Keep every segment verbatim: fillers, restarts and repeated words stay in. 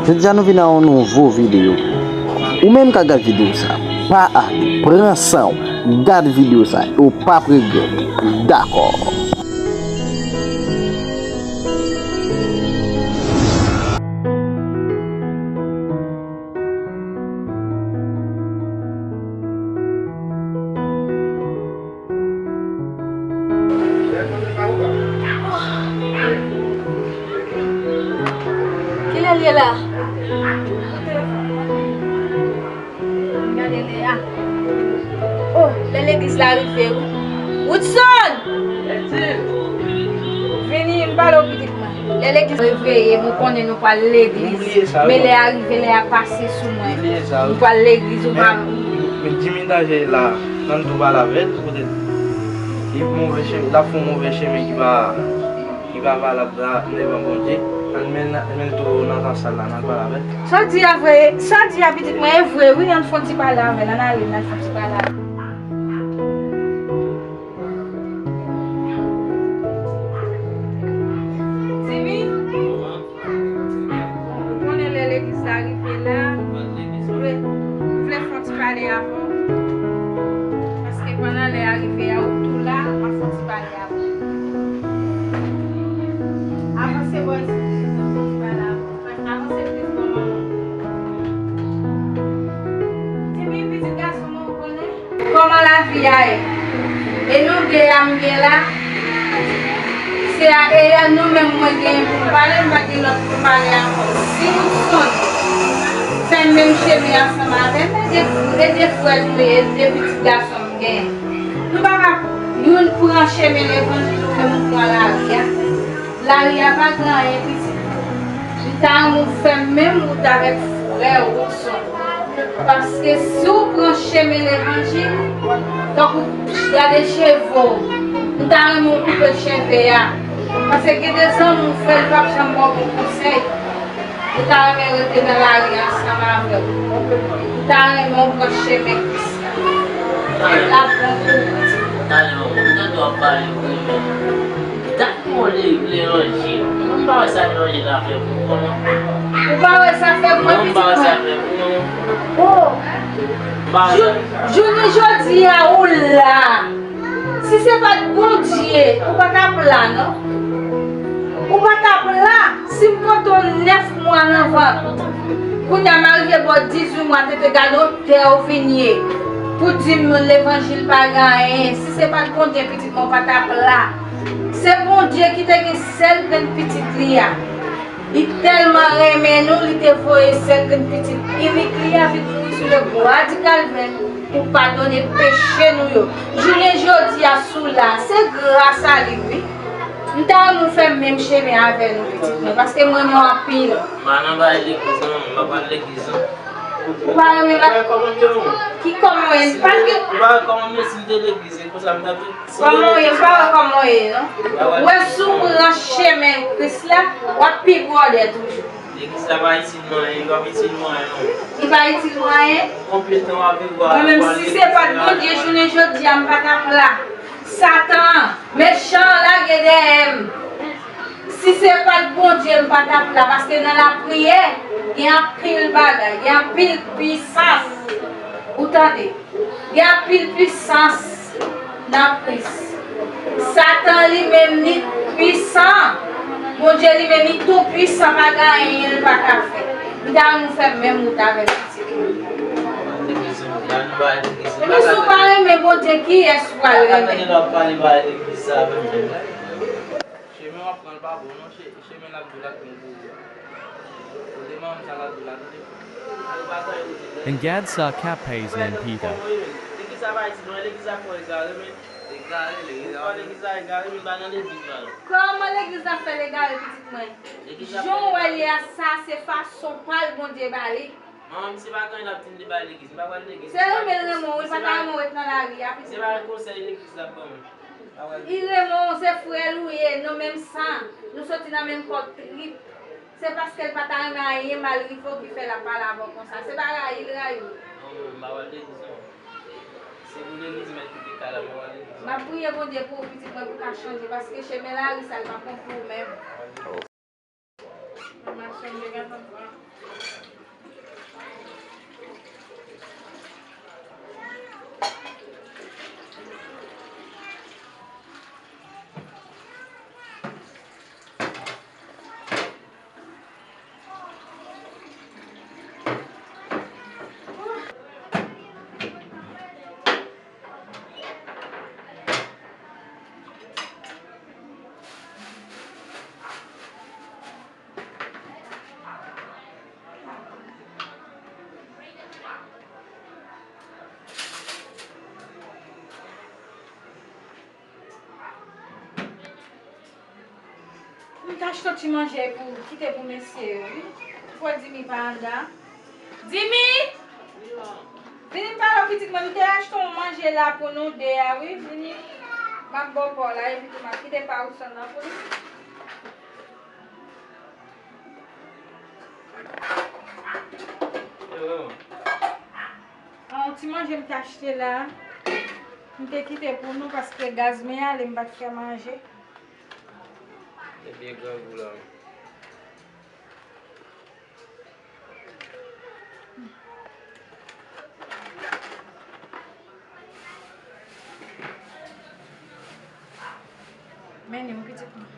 Jodi a nou vin ak yon nouvo videyo. Ou menm k ap gad videyo sa, pa ale, pran san w, gad videyo sa, e w p ap regrèt. Dakò. Kilè l ye la? Gade lè a. Oh, lè legliz la rive, wi. Woodson! Vini, m pale w pitit mwen. Lè legliz reveye, nou konnen nou pral legliz. Men lè a rive, lè a pase sou mwen. M pral legliz, ou pa. Men Jimmy Danje la, nan tou pale avè l, poutèt li move chemen, l ap fè yon move chemen ki pa, ki pa valab la, devan Bondye. Ann men, ann men l tou nan sal la, n al pale avè l. Sa w di a vre, sa w di a pitit mwen, e vre, wi, ann fè yon ti pale avè l, ann ale, n al fè yon ti pale avè l. Jimmy? Ou konnen lè legliz la rive la, m vle, m vle fè yon ti pale avè w. Paske pandan lè a rive a, ou tou la, m ap fè yon ti pale avè w. Avanse bò isit, m vle fè yon ti pale avè w. Avanse plis bò manman. Jimmy, pitit gason mwen, ou konnen? Kòman lavi a ye? E nou de a m gen la, se a, e a nou menm mwen gen pou m pale, m pa gen lòt pou m pale ankò. Si nou sonn fè menm chemen ansanm avè m, e de, e de frè nou ye, e de pitit gason m gen. Nou pa ka youn pran chemen levanjil, ou menm ou pran lari a. Lari a pa gen anyen pitit. M ta renmen w fè menm wout avèk frè w Woodson. Paske si w pran chemen levanjil, tankou gade cheve w, m ta renmen w koupe cheve a. Paske gen de zanmi w fè, li p ap janm ba w bon konsèy. Ou ta renmen rete nan lari ansanm avè w. Ou ta renmen w pran chemen Kris la. L ap bon pou ou. Talè, m tande w ap pale vre, men gad yon levanjil. Mwen pa wè sa levanjil la fè pou kòman. Ou pa wè sa fè pou mwen, pitit mwen? Mwen pa wè sa fè pou mwen. Oh! Jounen jodi a, ou la. Si se pa t Bondye, ou pa t ap la, non. Ou pa t ap la. Si m pote w nèf mwa nan vant, kounye a m arive bò dizuit mwa, tete, gade otè w vin ye pou di m levanjil pa gen anyen. Si se pa t Bondye, pitit mwen, ou pa t ap la. Se Bondye ki te gen sèl grenn pitit li a. Li tèlman renmen nou, li te voye sèl grenn pitit inik li a vin mouri sou le bwa di Kalvè pou padone peche nou yo. Jounen jodi a, si w la, se gras a li, wi. M ta renmen w fè menm chemen avè nou, pitit mwen, paske m renmen w anpil. M pa nan bagay legliz, non, m pa pral legliz, non. Ou pa renmen la? Ou pa wè kòman m ye, non? Ki kòman w ye? Ou pa wè kòman m ye si m te legliz, e konsa m t ap viv? Kòman w ye? M pa wè kòman w ye, non. Ou wè, si w pran chemen Kris la, w ap pi bwòdè toujou. Legliz la pa itil mwen anyen, li p ap itil mwen anyen, non. Li pa itil mwen anyen? Konbyen tan w ap viv, w a... Mwen menm, si se pa t Bondye, jounen jodi a, m pa t ap la. Satan an, mechan an lage dèyè m. Si se pa t Bondye, m pa t ap la, paske nan lapriyè, gen anpil bagay, gen anpil pwisans. Ou tande? Gen anpil pwisans nan Kris. Satan li menm li pwisan. Bondye li menm li tou pwisan, pa gen anyen l pa ka fè. M ta renmen w fè menm wout avèk pitit mwen. Ebyen, si w pa renmen Bondye, kiyès ou pral renmen? Chemen w ap pran l pa bon non, che-, chemen l ap di w la t bon pou ou a. Kote manman m sa l ap di w la, tande. Al batay ou di. And Gad saw Kapayzin and Peter. Legliz la pa isit non, legliz la fò egare, men. Egare, legliz la. Fò legliz la egare, men pa nan legliz la non. Kòman legliz la fè l egare, pitit mwen? Jan w wè l ye a, sa se fason pa l Bondye ba li. Manman m, se pa gen anyen l ap di m de bay legliz, m pa pral legliz. Se renmen l renmen w, wi, pa ta renmen w ret nan lari a, pitit mwen. Se pa konsèy legliz l ap ban mwen. Li renmen w, se frè l ou ye, nou menm san, nou soti nan menm kò trip. Se paske l pa ta renmen anyen mal rive w ki fè l ap pale avè w konsa. Se pa rayi l rayi w. Non, non, m pa pral legliz non. Se pou legliz mèt kite kay la, m pa pral legliz non. M ap priye Bondye pou ou, pitit mwen, pou w ka chanje, paske chemen lari sa, l pa bon pou ou menm. M t achte yon ti manje pou kite pou mesye yo, wi. Fò Dimi pa anndan. Dimi! Vini m pale w pitit mwen, m te achte yon manje la pou nou de a, wi. Vini, m ap ba w pa w la, epi tou m ap kite pa w san nan pou nou. An, yon ti manje m t achte la. M te kite pou nou paske gaz mwen ale, m pa t fè manje. Ebyen, grangou la. Men li, yon pitit mwen.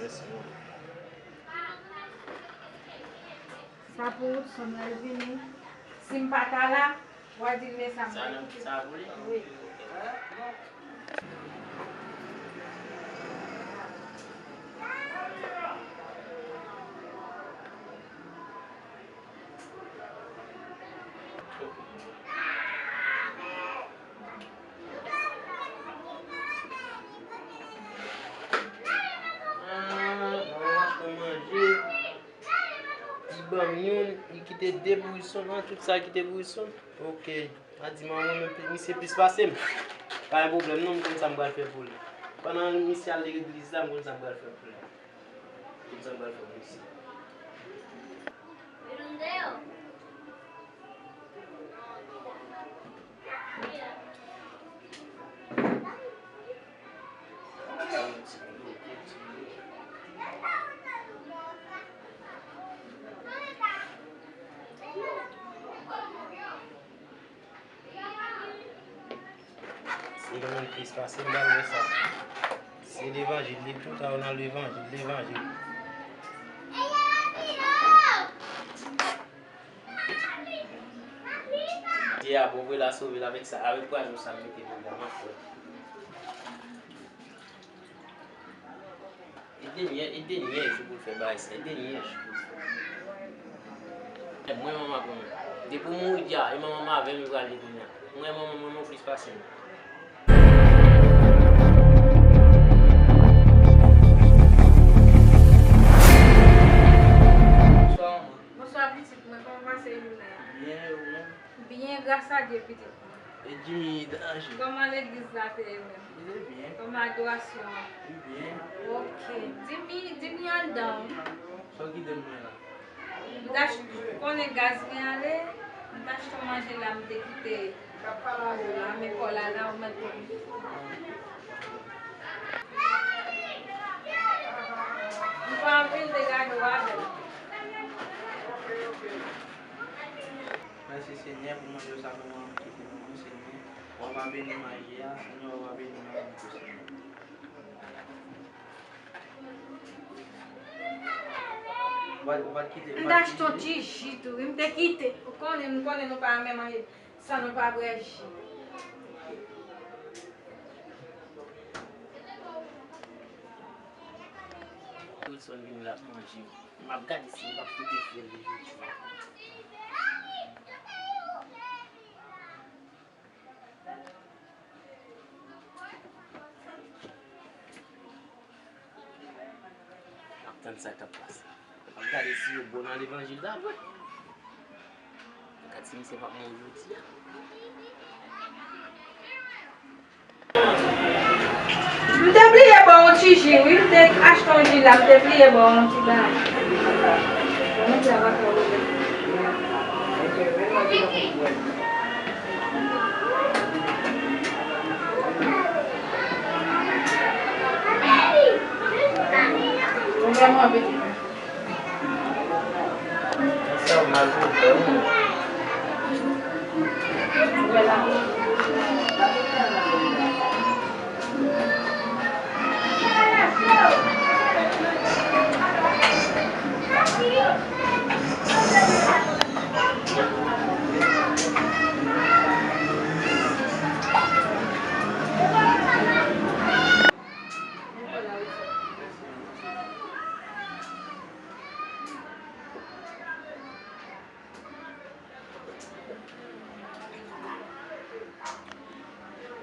Mèsi, mami. Sa pou Woodson lè l vini. Si m pa ta la, w a di l men sa m... Sa nan, sa pou li? Wi. Ah, manman pa fè manje. Li ban m youn, li kite de pou Wilson, an, tout sa kite pou Wilson. Ok. A di manman, men misye plis pase m. Pa gen pwoblèm non, m konn sa m pral fè pou li. Pandan misye al legliz la, m konn sa m pral fè pou li. M konn sa m pral fè pou misye. Se yon moun plis pase m, m pral wè sa. Se levanjil, li tout a yo nan levanjil, levanjil. Dye a bon vre, l a sove l avèk sa, avèk pwazon sa m mete pou l la, m ap wè. E dènyè, e dènyè jou pou l fè bagay sa, e dènyè jou pou l fè. Mwen manman pou mwen. Depi w mouri dja, e manman m avè m, yo pral ye kounye a. Mwen manman, manman w plis pase m. Bonswa, manman. Bonswa, pitit mwen. Kòman w pase jounen an? Byen, e ou menm? Byen, gras a Dye, pitit mwen. E Jimmy, danje. Kòman legliz la te ye menm? Li te byen. Kòman adorasyon an? Li byen. Ok. Jimmy, Jimmy anndan wi. Sa w kite m la? M t ach-, konnen gaz mwen ale, m t achte yon manje la, m te kite. Kòla, men kòla la, ou mèt konn. M pran anpil de gade w avè l. Mèsi, Senyè, pou manje sa ke w kite pou nou, Senyè. W a beni manje a, Senyè, w a beni manje a tou, Senyè. Ou pa, ou pa t kite, ou pa t kite. M t achte yon ti ji tou, wi, m te kite. Ou konnen, m konnen nou pa renmen manje san nou pa bwè ji. Wilson vin la ap manje. M ap gade si m p ap pote fè l jodi a. M ap tann sa k ap pase. M ap gade si yo bon nan levanjil la vre. Gad si misye p ap mouri jodi a. M te bliye ba w yon ti ji, wi. M te achte yon ji la, m te bliye ba w yon ti bagay. Yon ti avaka ouvè. Ou vrèman vit. Mal pou pè, wi.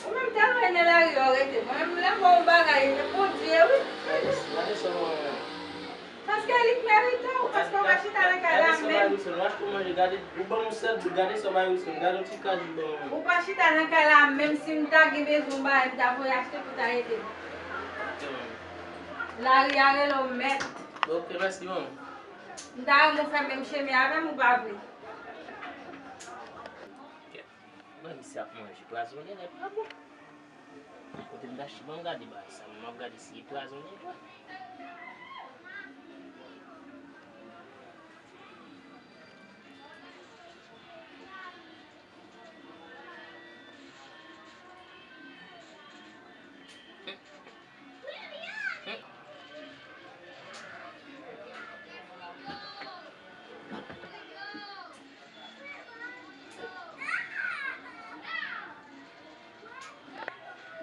Ou menm tèlman e nan lari a w rete. Mwen menm lè m wè yon bagay, e pou di e wi. Gade sa w wè. Paske li k merite w, paske w pa chita nan kay la menm. Gade sa w bay Wilson, w achte manje, gade, ou ban m yon sèl bout, gade sa w bay Wilson, gade yon ti kajou ban mwen. Ou pa chita nan kay la menm, si m ta gen bezwen yon bagay, m ta voye achte pou ta ede m. Ok, manmi. Lari a rele w mèt. Ok, mèsi, manmi. M ta renmen w fè menm chemen avè m, ou pa vle? Kèt. Mwen, misye ap manje pwazonnen, nèg pa bon. Kote m ta ch-, ban m gade bagay sa, m ap gade si e pwazonnen vre.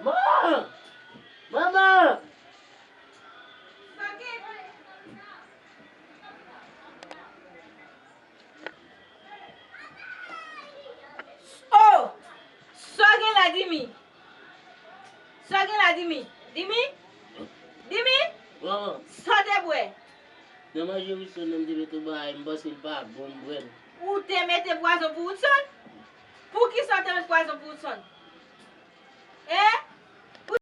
Man! Manman! Oh! Sa w gen la, Dimi? Sa w gen la, Dimi? Dimi? Dimi? Manman. Sa w te bwè? Nan manje Wilson nan m te mete bagay, m panse l pa bon, m bwè l. Ou te mete pwazon pou Wilson? Poukisa w te mete pwazon pou Wilson?